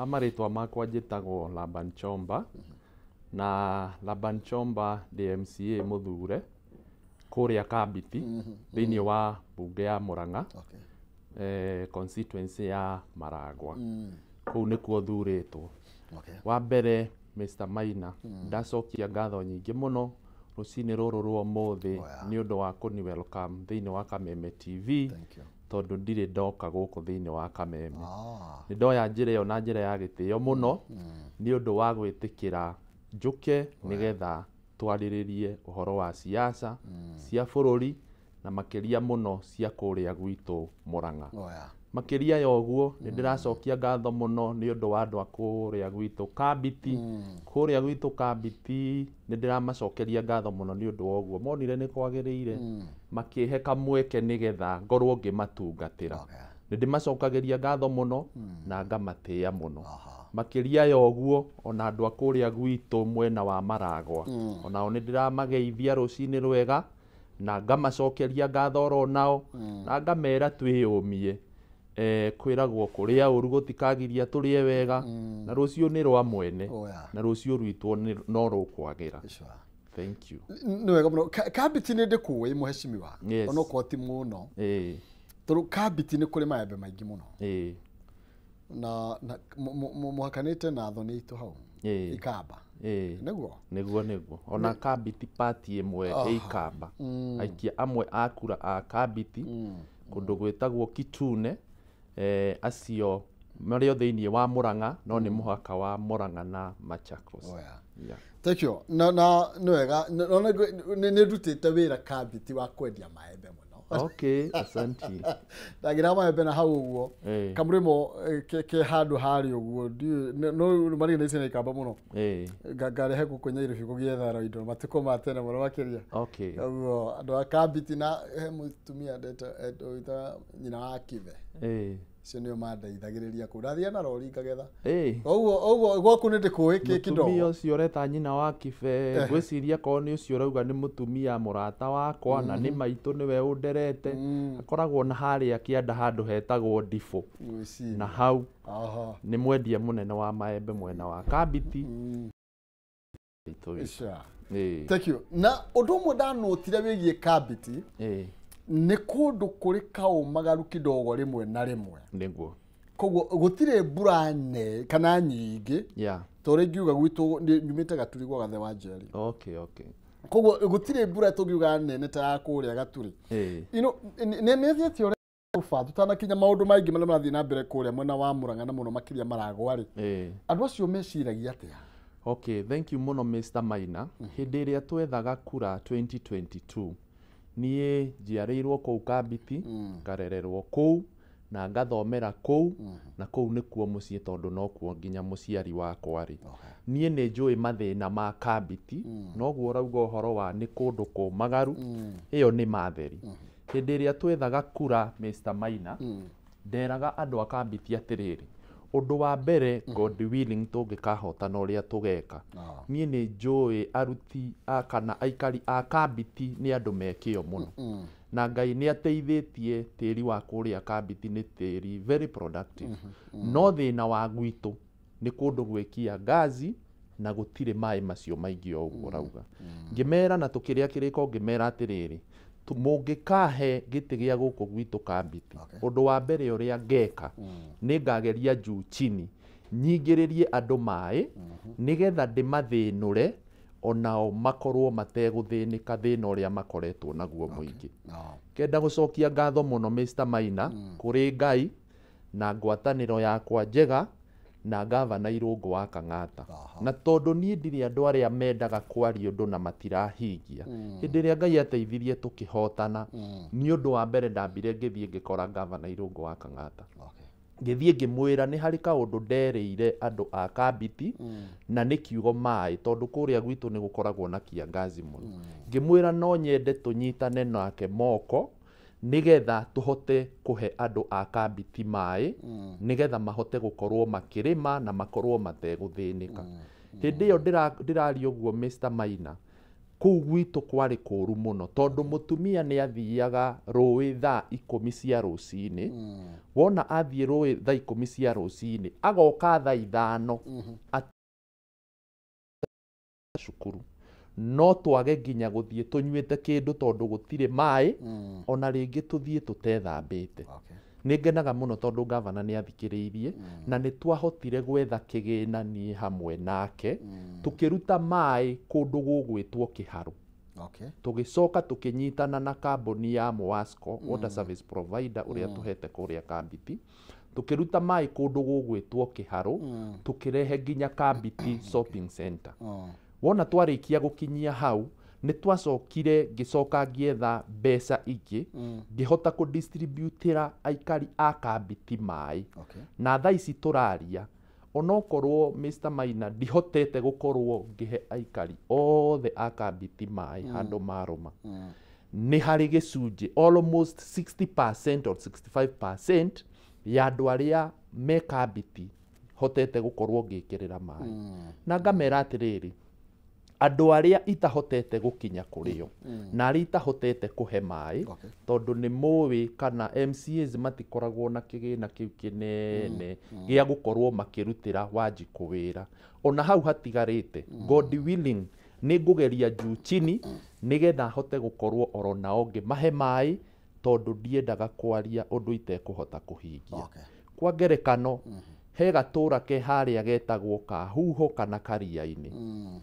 Ha marĩtwa makwa njĩtagwo Laban Chomba, na Laban Chomba ndĩ MCA mũthure kũrĩa Kambiti thĩinĩ wa mbunge ya Murang'a, constituency ya Maragwa. Kũu nĩkuo thurĩtwo. Wa mbere, Mr. Maina, ndacokia ngatho nyingĩ mũno rũcinĩ rũrũ rwa ũmũthĩ nĩ ũndũ wa kũni welcome thĩinĩ wa Kameme TV. Thank you. Tondũ ndirĩ ndoka gũkũ thĩinĩ wa Kameme. Nĩ ndoya njĩra ĩyo na njĩra ya gĩtĩo mũno nĩ ũndũ wa gwĩtĩkĩra njũke nĩgetha twarĩrĩrie ũhoro wa siasa cia bũrũri na makĩria mũno cia kũrĩa gwitũ Murang'a. Makĩria ya ũguo, nĩ ndĩracokia ngatho mũno nĩ ũndũ wa andũ a kũrĩa gwitũ Kambiti. Kũrĩa gwitũ Kambiti nĩ ndĩramacokeria ngatho mũno nĩ ũndũ wa ũguo monire nĩ kwagĩrĩire makĩhe kamweke nĩgetha ngorwo ngĩmatungatĩra. Nĩ ndĩmacokagĩria ngatho mũno na ngamatĩĩa mũno. Makĩria ya ũguo, ona andũ a kũrĩa gwitũ mwena wa Maragwa, onao nĩ ndĩramageithia rũcinĩ rwega na ngamacokeria ngatho oro nao na ngamera twĩyũmie. Kwĩragwo kũrĩa ũru gũtikagiria tũrĩe wega, na rũciũ nĩ rwa mwene. Na rũciũ rwitũ no rũkwagĩra. Thank you. Nĩ wega mũno. Kambiti nĩ ndĩkũĩ mũhecimiwa, onokorwo ti mũno. Tondũ Kambiti nĩ kũrĩ maembe maingĩ mũno. Na mũhakanĩte na thoni itũ hau. Ikamba. Nĩguo? Nĩguo, nĩguo. Ona Kambiti party ĩmwe ĩ Ikamba. Aikia amwe a kura a Kambiti kũndũ gwĩtagwo Kitune, acio marĩ o thĩinĩ wa Murang'a no nĩ mũhaka wa Murang'a na Machakos. Thank you. Na nĩ wega, nĩ ndutĩte wĩra Kambiti wa kwendia maembe mũno. Okay, asante. Ndagira maembe na hau ũguo. Kamũrĩmo ke handũ harĩ ũguo, no marĩ na ici Ikamba mũno. Ngarehe gũkũ Nyairobi kũgĩetha indo matukũ ma tene mũno makĩria. Ũguo andũ a Kambiti na he mũtumia ndetwo nyina wa Kibe. Icio nĩo mandeithagĩrĩria kũu. Ndathiaga na rori ngagetha. Ũguo ũguo gwaku nĩ ndĩkũĩ kĩ kidogo. Mũtumia ũcio ũreta nyina wa Kibe, ngwĩciria korwo nĩ ũcio ũrauga nĩ mũtumia mũrata wakwa na nĩ maitũ nĩwe ũnderete. Akoragwo na harĩa kĩanda handũ hetagwo Ndibũ. Na hau nĩ mwendia mũnene wa maembe mwena wa Kambiti. Thank you. Na ũndũ ũmwe ndanotire wĩgiĩ Kambiti nĩ kũndũ kũrĩ kaũmagaru kidogo rĩmwe na rĩmwe. Nĩguo. Koguo gũtirĩ mbura ne kana nyingĩ. Tondũ ingiuga gwitũ nyumĩte Gaturi gwa Gathe wa Njeri. Okay. Koguo gũtirĩ mbura tũngiuga nene ta ya kũrĩa Gaturi. You know, nĩ thiĩte ũrĩa ũba tũtanakinya maũndũ maingĩ marĩa marathiĩ na mbere kũrĩa mwena wa Murang'a na mũno makĩria Maragwa rĩ. Andũ acio meciragia atĩa? Okay, thank you mũno Mr. Maina. Hĩndĩ ĩrĩa twethaga kura 2022, niĩ njiarĩirwo kũu Kambiti, ngarererwo kũu na ngathomera kũu, na kũu nĩkuo mũciĩ tondũ nokuo nginya mũciari wakwa rĩ. Niĩ nĩ njũĩ mathĩna ma Kambiti, noguo ũrauga ũhoro wa nĩ kũndũ kũmagaru, ĩyo nĩ matheri. Hĩndĩ ĩrĩa twethaga kura Mr. Maina, nderaga andũ a Kambiti atĩrĩrĩ, ũndũ wa mbere God willing tũngĩkahotana ũrĩa tũgeka. Niĩ nĩ njũĩ aruti a kana aikari a Kambiti nĩ andũ me kĩo mũno. Na Ngai nĩ ateithĩtie tĩri wa kũrĩa Kambiti nĩ tĩri very productive. No thĩna wa gwitũ nĩ kũndũ gwĩkia ngazi na gũtirĩ maĩ macio maingĩ o ũguo ũrauga. Ngĩmera na tũkĩrĩa kĩrĩko ngĩmera atĩrĩrĩ, mũngĩkahe gĩtĩ gĩa gũkũ gwitũ Kambiti, ũndũ wa mbere ũrĩa ngeka nĩ ngageria juu chini nyingĩrĩrie andũ maĩ nĩgetha ndĩmathĩnũre onao makorwo mategũthĩnĩka thĩna ũrĩa makoretwo naguo mũingĩ. Kenda gũcokia ngatho mũno Mr. Maina kũrĩ Ngai na ngwatanĩro yakwa njega na gavana Irũngũ wa Kang'ata. Na tondũ niĩ ndirĩ andũ arĩa mendaga kwaria ũndũ na matirahingia. Hĩndĩ ĩrĩa Ngai ateithirie tũkĩhotana, nĩ ũndũ wa mbere ndambire ngĩthiĩ ngĩkora gavana Irũngũ wa Kang'ata. Ngĩthiĩ ngĩmwĩra nĩ harĩ kaũndũ nderĩire andũ a Kambiti na nĩ kiugo maĩ tondũ kũrĩa gwitũ nĩ gũkoragwo na kiangazi mũno. Ngĩmwĩra no nyende tũnyitane nake moko nĩgetha tũhote kũhe andũ a Kambiti maĩ nĩgetha mahote gũkorwo makĩrĩma na makorwo mategũthĩnĩka. Hĩndĩ ĩyo ndĩraria ũguo Mr. Maina, Kũu gwitũ kwarĩ kũũru mũno tondũ mũtumia nĩ athiaga rũĩ thaa 10 cia rũcinĩ. Wona athiĩ rũĩ thaa 10 cia rũcinĩ agoka thaa 5 cukuru. No twage nginya gũthiĩ tũnyuĩte kĩndũ tondũ gũtirĩ maĩ, ona rĩngĩ tũthiĩ tũtethambĩte. Nĩ ngenaga mũno tondũ gavana nĩ athikĩrĩirie, na nĩ twahotire gwetha kĩgĩna niĩ hamwe nake, tũkĩruta maĩ kũndũ gũgwĩtwo Kĩharũ. Tũgĩcoka tũkĩnyitana na kambuni ya Moasco, water service provider ũrĩa tũhete kũrĩa Kambiti, tũkĩruta maĩ kũndũ gũgwĩtwo Kĩharũ, tũkĩrehe nginya Kambiti shopping center. Wona twarĩkia gũkinyia hau, nĩ twacokire ngĩcoka ngĩetha mbeca ingĩ, ngĩhota kũdistributĩra aikari a Kambiti maĩ. Na thaa ici tũraria, onokorwo Mr. Maina ndihotete gũkorwo ngĩhe aikari othe a Kambiti maĩ handũ marũma, nĩ harĩ gĩcunjĩ almost 60% or 65% ya andũ arĩa me Kambiti hotete gũkorwo ngĩkĩrĩra maĩ. Na ngamera atĩrĩrĩ, andũ arĩa itahotete gũkinya kũrĩo na arĩa itahotete kũhe maĩ, tondũ nĩ mũĩ kana MCAs matikoragwo na kĩgĩna kĩu kĩnene gĩa gũkorwo makĩrutĩra Wanjikũ wĩra. Ona hau hatigarĩte, God willing, nĩ ngũgeria juu chini nĩgetha hote gũkorwo oro nao ngĩmahe maĩ, tondũ ndiendaga kwaria ũndũ itekũhota kũhingia. Kwa ngerekano, he gatũra ke harĩa getagwo Kahuho kana Karia-inĩ.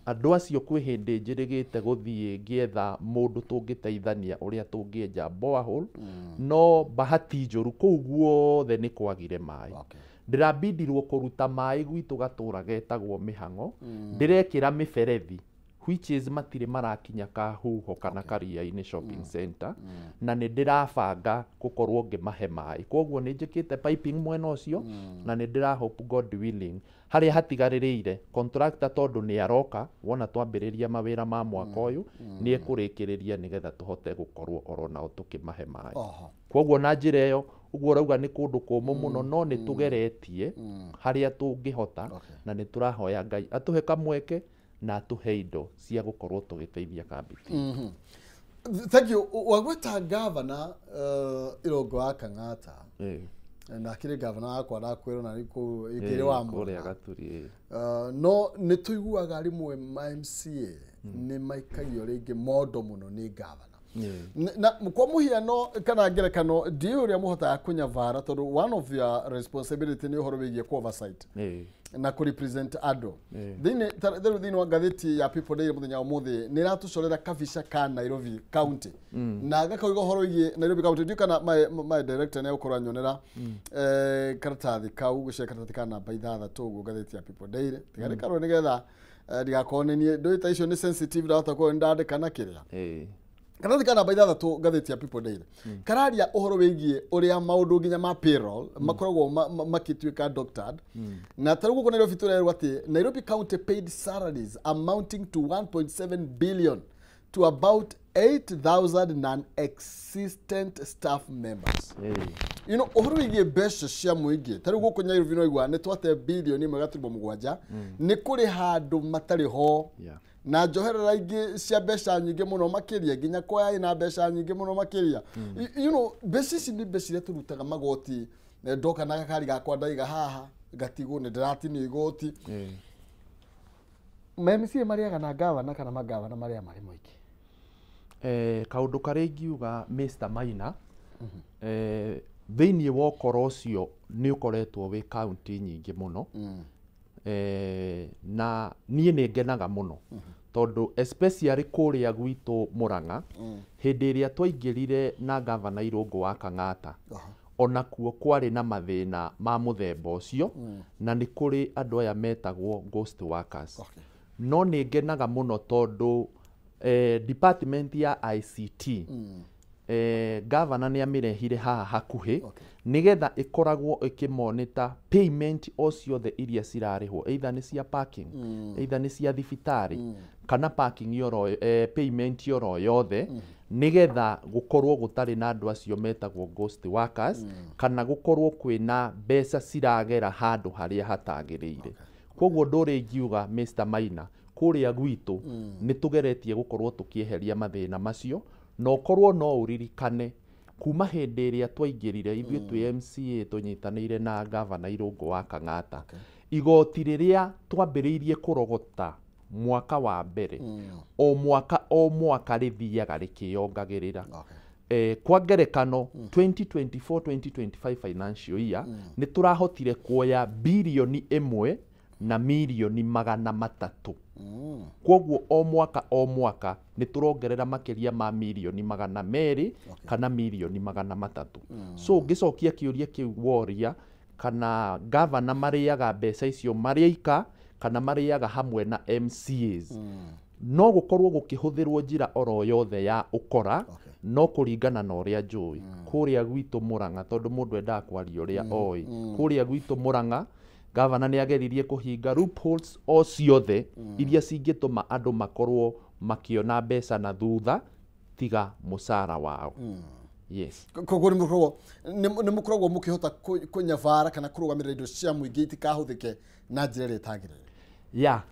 Andũ acio kwĩ hĩndĩ njĩrĩgĩte gũthiĩ ngĩetha mũndũ tũngĩteithania ũrĩa tũngĩenja borehole, no bahati njũru kũu guothe nĩ kwagire maĩ. Ndĩrabindirwo kũruta maĩ gwitũ gatũra getagwo Mĩhang'o, ndĩrekĩra mĩberethi, which is matirĩ marakinya Kahuho kana Karia-inĩ shopping center, na nĩ ndĩrabanga gũkorwo ngĩmahe maĩ. Koguo nĩ njĩkĩte piping mwena ũcio, na nĩ ndĩra hope God willing harĩa hatigarĩrĩire contractor tondũ nĩ aroka, wona twambĩrĩria mawĩra ma mwaka ũyũ, nĩ ekũrĩkĩrĩria nĩgetha tũhote gũkorwo oro nao tũkĩmahe maĩ. Koguo na njĩra ĩyo, ũguo ũrauga nĩ kũndũ kũmũ mũno, no nĩ tũgeretie harĩa tũngĩhota, na nĩ tũrahoya Ngai atũhe kamweke na atũhe indo cia gũkorwo tũgĩteithia Kambiti. Thank you. Wagweta gavana Irũngũ wa Kang'ata, na akĩrĩ gavana wakwa ndakwĩrwo na kũu ĩkĩrĩ wa kũrĩa Gaturi. No nĩ tũiguaga rĩmwe ma MCA nĩ maikagio rĩngĩ mondo mũno nĩ gavana. Na kwa mũhiano kana ngerekano, ndiũĩ ũrĩa mũhotaga kũnyavara tondũ one of your responsibility nĩ ũhoro wĩgiĩ ku oversight na kũ represent andũ. Thĩinĩ wa ngathĩti ya People Daily mũthenya wa ũmũthĩ nĩ ĩratũcorera kabica ka Nairobi County, na gakauga ũhoro wĩgiĩ Nairobi County. Ndiũĩ kana my director nĩ egũkorwo anyonera karatathi kau, gũcia karatathi ka namba 6 ũguo ngathĩti ya People Daily, tiga rĩkarwo nĩgetha ndigakorwo nĩ niĩ ndũĩ ta icio nĩ sensitive, ndahota gũkorwo nĩ ndandĩka na kĩrĩa. Karatathi ka namba 6 ngathĩti ya People Daily kararia ũhoro wĩgiĩ ũrĩa maũndũ nginya ma payroll makoragwo makĩtuĩka doctored. Na ta rĩu gũkũ Nairobi tũrerwo atĩ Nairobi County paid salaries amounting to 1.7 billion to about 8,000 non-existent staff members. You know, ũhoro wĩgiĩ mbeca cia mũingĩ ta rĩu gũkũ Nairobi no igua nĩ twate bilioni 1.7 nĩ kũrĩha andũ matarĩ ho, na njoherera ingĩ cia mbeca nyingĩ mũno makĩria, nginya kwaya ĩna mbeca nyingĩ mũno makĩria. You know, mbeca ici nĩ mbeca iria tũrutaga magoti. Ndoka na gakari gakwa ndaiga haha ngatigwo nĩ ndĩratinio igoti. Ma MCA marĩaga na gavana kana magavana marĩa marĩ mũingĩ? Kaũndũ karĩa ingiuga Mr. Maina, thĩinĩ wa ũkora ũcio nĩ ũkoretwo wĩ kaunti nyingĩ mũno, na niĩ nĩ ngenaga mũno tondũ especially kũrĩa gwitũ Murang'a, hĩndĩ ĩrĩa twaingĩrire na gavana Irũngũ wa Kang'ata, onakuo kwarĩ na mathĩna ma mũthemba ũcio, na nĩ kũrĩ andũ aya metagwo ghost workers. No nĩ ngenaga mũno tondũ department ya ICT, gavana nĩ amĩrehire haha hakuhĩ, nĩgetha ĩkoragwo ĩkĩmonita payment o ciothe iria cirarĩhwo, either nĩ cia parking, either nĩ cia thibitarĩ, kana parking yoro, payment yoro yothe, nĩgetha gũkorwo gũtarĩ na andũ acio metagwo ghost workers, kana gũkorwo kwĩna mbeca ciragera handũ harĩa hatagĩrĩire. Koguo ndũrĩ ingiuga Mr. Maina, Kũrĩa gwitũ nĩ tũgeretie gũkorwo tũkĩeheria mathĩna macio, na ũkorwo no ũririkane kuma hĩndĩ ĩrĩa twaingĩrire ithuĩ twĩ MCA tũnyitanĩire na gavana Irũngũ wa Kang'ata. Igoti rĩrĩa twambĩrĩirie kũrogota mwaka wa mbere, o mwaka o mwaka rĩthiaga rĩkĩyongagĩrĩra. Kwa ngerekano 2024-2025 financial year nĩ tũrahotire kuoya birioni 1 na mirioni 300. Kwoguo o mwaka o mwaka nĩ tũrongerera makĩria ma mirioni 200 kana mirioni 300. So ngĩcokia kĩũria kĩu woria kana gavana marĩaga mbeca icio marĩ aika kana marĩaga hamwe na MCAs, no gũkorwo gũkĩhũthĩrwo njĩra oro yothe ya ũkora, no kũringana na ũrĩa njũĩ kũrĩa gwitũ Murang'a, tondũ mũndũ endaga kwaria ũrĩa oĩ. Kũrĩa gwitũ Murang'a gavana nĩ ageririe kũhinga loopholes o ciothe iria cingĩtũma andũ makorwo makĩona mbeca na thutha tiga mũcara wao. Yes. Koguo nĩ mũkoragwo mũkĩhota kũnyabara kana kũrũgamĩrĩra indo cia mũingĩ itikahũthĩke na njĩra ĩrĩa ĩtagĩrĩire. Yeah.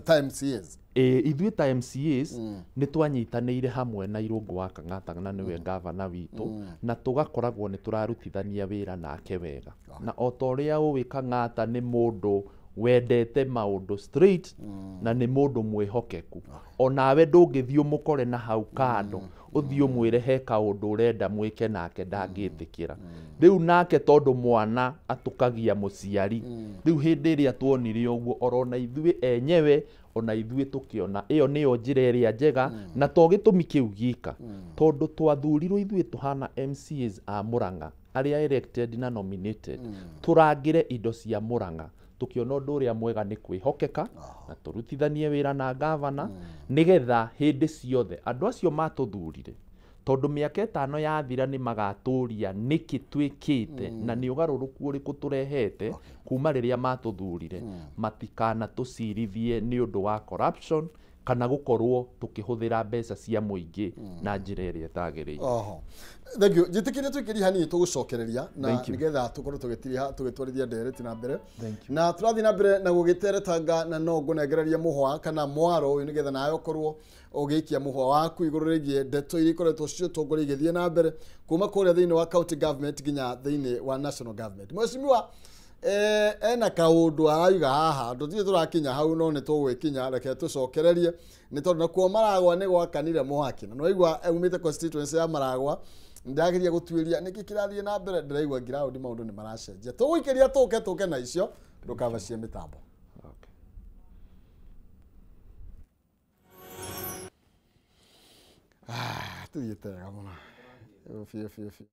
Ta MCAs. Ithuĩ ta MCAs nĩ twanyitanĩire hamwe na Irũngũ wa Kang'ata na nĩwe gavana witũ, na tũgakoragwo nĩ tũrarutithania wĩra nake wega. Na o ta ũrĩa ũĩ Kang'ata nĩ mũndũ wendete maũndũ straight na nĩ mũndũ mwĩhokeku. Onawe ndũngĩthiĩ ũmũkore na hau kando ũthiĩ ũmwĩre he kaũndũ ũrenda mwĩke nake ndangĩtĩkĩra. Rĩu nake tondũ mwana atũkagia mũciari, rĩu hĩndĩ ĩrĩa tuonire ũguo orona ithuĩ enyewe ona ithuĩ tũkĩona ĩyo nĩyo njĩra ĩrĩa njega, na to gĩtũmi kĩu gika, tondũ twathurirwo ithuĩ tũhana MCAs a Murang'a arĩa elected na nominated, tũrangĩre indo cia Murang'a. Tukiona ũndũ ũrĩa mwega nĩ kwĩhokeka na tũrutithanie wĩra na gavana nĩgetha hĩndĩ ciothe andũ acio matũthurire, tondũ mĩaka 5 yathira nĩ magatũria nĩkĩ twĩkĩte na nĩ ũgarũrũku ũrĩkũ tũrehete kuma rĩrĩa matũthurire, matikanatũcirithie nĩ ũndũ wa corruption kana gũkorwo tũkĩhũthĩra mbeca cia mũingĩ na njĩra ĩrĩa ĩtagĩrĩire. Oho. Thank you. Njĩtĩkĩrie tũikĩrie hanini tũgũcokereria na nĩgetha tũkorwo tũgĩtiriha tũgĩtwarithia ndereti na mbere. Na tũrathiĩ na mbere na gũgĩteretanga na no ngũnengereria mũhwa kana mwaro ũyũ nĩgetha nawe ũkorwo ũgĩikia mũhwa waku igũrũ rĩgiĩ ndeto iria ikoretwo cia ũtongoria igĩthiĩ na mbere kuma kũrĩa thĩinĩ wa county government nginya thĩinĩ wa national government. Mheshimiwa ena kaũndũ arauga haha ndũthiĩ tũrakinya hau no nĩ tũgwĩkinya, reke tũcokererie nĩ tondũ nakuo Maragwa nĩ gwakanire mwaki na nĩwaigua aumĩte constituency ya Maragwa ndageria gũtuĩria nĩkĩ kĩrathiĩ na mbere, ndĩraigua ground maũndũ nĩ maracenjia. Tũgũikĩria tũke na icio ndũkavacie mĩtambo. Tũthiĩte wega mũno biũ biũ biũ.